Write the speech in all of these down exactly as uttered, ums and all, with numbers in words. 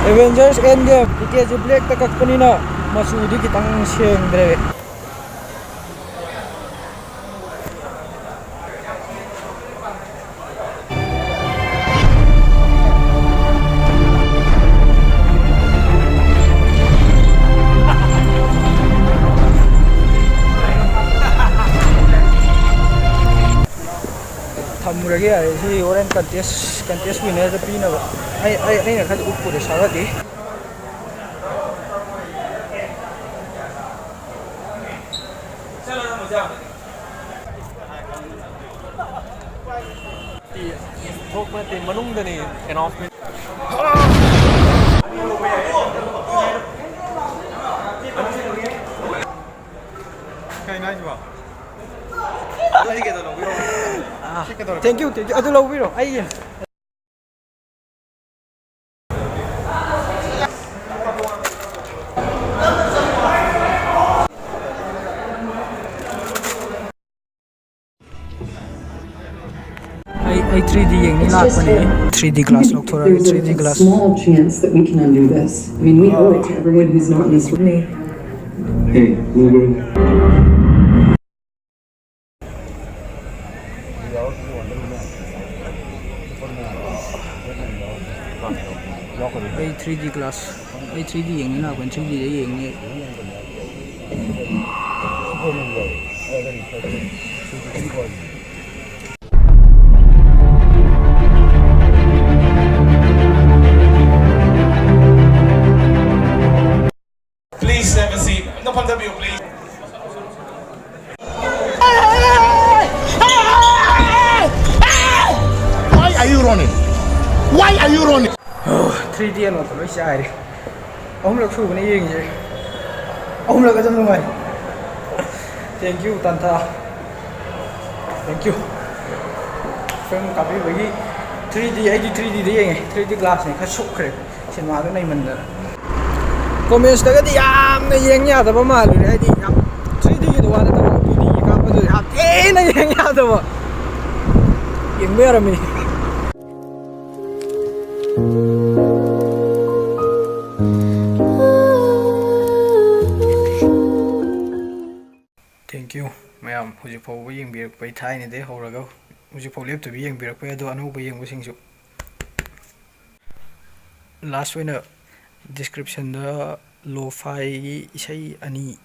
Avengers Endgame ꯇꯤꯀꯦꯠꯁꯦ ꯕ꯭ꯂꯦꯛꯇ ꯀꯛꯄꯅꯤꯅ ꯃꯆꯨꯗꯤ ꯈꯤꯇꯪ ꯁꯦꯡꯗ꯭ꯔꯦ꯫ ꯊꯝꯃꯨꯔꯒꯦ ꯌꯥꯔꯦ꯫ ꯁꯤ ꯍꯣꯔꯦꯟ ꯀꯟꯇꯦꯁ, ꯀꯟꯇꯦꯁ ꯋꯤꯟꯅꯔꯗ ꯄꯤꯅꯕ꯫ ꯑꯩ, ꯑꯩ, ꯑꯩꯅ ꯈꯔ ꯎꯞꯄꯨꯔꯦ, ꯁꯥꯒꯠꯂꯤ꯫ ꯊꯣꯛꯄ ꯅꯠꯇꯦ, ꯃꯅꯨꯡꯗꯅꯦ ꯑꯦꯅꯥꯎꯟꯁꯃꯦꯟ꯫ ꯀꯩꯅꯣ ꯍꯥꯏꯁꯤꯕꯣ? ꯑꯗꯨꯗꯤ ꯀꯩꯗꯧ ꯂꯧꯕꯤꯔꯣ? ꯁꯤ ꯀꯩꯗꯧꯔꯦ? Thank you, thank you. ꯑꯗꯨ ꯂꯧꯕꯤꯔꯣ, ꯑꯩꯒꯤ꯫ ꯑꯩ, ꯑꯩ three D ꯌꯦꯡꯅꯤ ꯂꯥꯛꯄꯅꯦ꯫ Three D glass ꯂꯧꯊꯣꯔꯛꯑꯒꯦ, three D glass꯫ Small chance that we can undo this. I mean, we owe it to everyone who's not in this room. Hey, Bluebird. ꯑꯩ three D glass, ꯑꯩ three D ꯌꯦꯡꯅꯤ ꯂꯥꯛꯄꯅꯤ, three D ꯗ ꯌꯦꯡꯅꯤ꯫ Please have a seat. ꯑꯝꯇ ꯐꯝꯊꯕꯤꯌꯨ, please. Why are you running? Why are you running? Three D ꯑꯅꯣꯛꯀ ꯂꯣꯏ ꯆꯥꯏꯔꯦ꯫ ꯑꯍꯨꯝꯂꯛ ꯁꯨꯕꯅꯦ ꯌꯦꯡꯉꯤꯁꯦ꯫ ꯑꯍꯨꯝꯂꯛ ꯑꯗꯨꯝ ꯅꯨꯡꯉꯥꯏ꯫ Thank you, ꯇꯥꯟꯊꯥ꯫ Thank you꯫ Film ꯀꯥꯞꯄꯤꯕꯒꯤ꯫ Three D, ꯑꯩꯗꯤ three D ꯗ ꯌꯦꯡꯉꯦ꯫ Three D glassꯅꯦ, ꯈꯔ ꯁꯨꯛꯈ꯭ꯔꯦ꯫ ꯁꯤꯅꯦꯃꯥꯗꯣ ꯅꯩꯃꯟꯗꯅ꯫ Commentsꯇꯒꯗꯤ ꯌꯥꯝꯅ ꯌꯦꯡ ꯌꯥꯗꯕ ꯃꯥꯜꯂꯨꯔꯦ, ꯍꯥꯏꯗꯤ ꯌꯥꯝ three Dꯒꯤꯗꯣ ꯋꯥ ꯅꯠꯇꯕ, two Dꯒꯤ ꯀꯥꯞꯄꯗꯣ ꯌꯥꯝ ꯊꯤꯅ ꯌꯦꯡ ꯌꯥꯗꯕ꯫ ꯌꯦꯡꯕ ꯌꯥꯔꯝꯃꯤꯅꯤ꯫ ꯍꯧꯖꯤꯛ ꯐꯥꯎꯕ ꯌꯦꯡꯕꯤꯔꯛꯄꯩ, ꯊꯥꯏꯅꯗꯩ ꯍꯧꯔꯒ ꯍꯧꯖꯤꯛ ꯐꯥꯎ ꯂꯦꯞꯇꯕꯤ ꯌꯦꯡꯕꯤꯔꯛꯄꯩ, ꯑꯗꯣ ꯑꯅꯧꯕ ꯌꯦꯡꯕꯁꯤꯡꯁꯨ꯫ Last ꯑꯣꯏꯅ descriptionꯗ lo-fiꯒꯤ ꯏꯁꯩ ꯑꯅꯤ,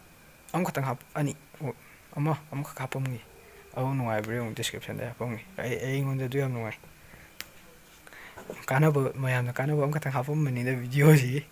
ꯑꯃꯈꯛꯇꯪ ꯍꯥꯞ-, ꯑꯅꯤ, ꯑꯣ, ꯑꯃ, ꯑꯃꯈꯛ ꯍꯥꯞꯄꯝꯒꯦ꯫ ꯑꯗꯨ ꯅꯨꯡꯉꯥꯏꯕ꯭ꯔꯥ ꯌꯦꯡꯉꯨ, descriptionꯗ ꯍꯥꯞꯄꯝꯒꯦ꯫ ꯑꯩ, ꯑꯩꯉꯣꯟꯗ ꯑꯗꯨ ꯌꯥꯝ ꯅꯨꯡꯉꯥꯏ꯫ ꯀꯥꯟꯅꯕ, ꯃꯌꯥꯝꯅ ꯀꯥꯟꯅꯕ ꯑꯃꯈꯛꯇꯪ ꯍꯥꯞꯄꯝꯕꯅꯤꯗ videoꯁꯤꯒꯤ꯫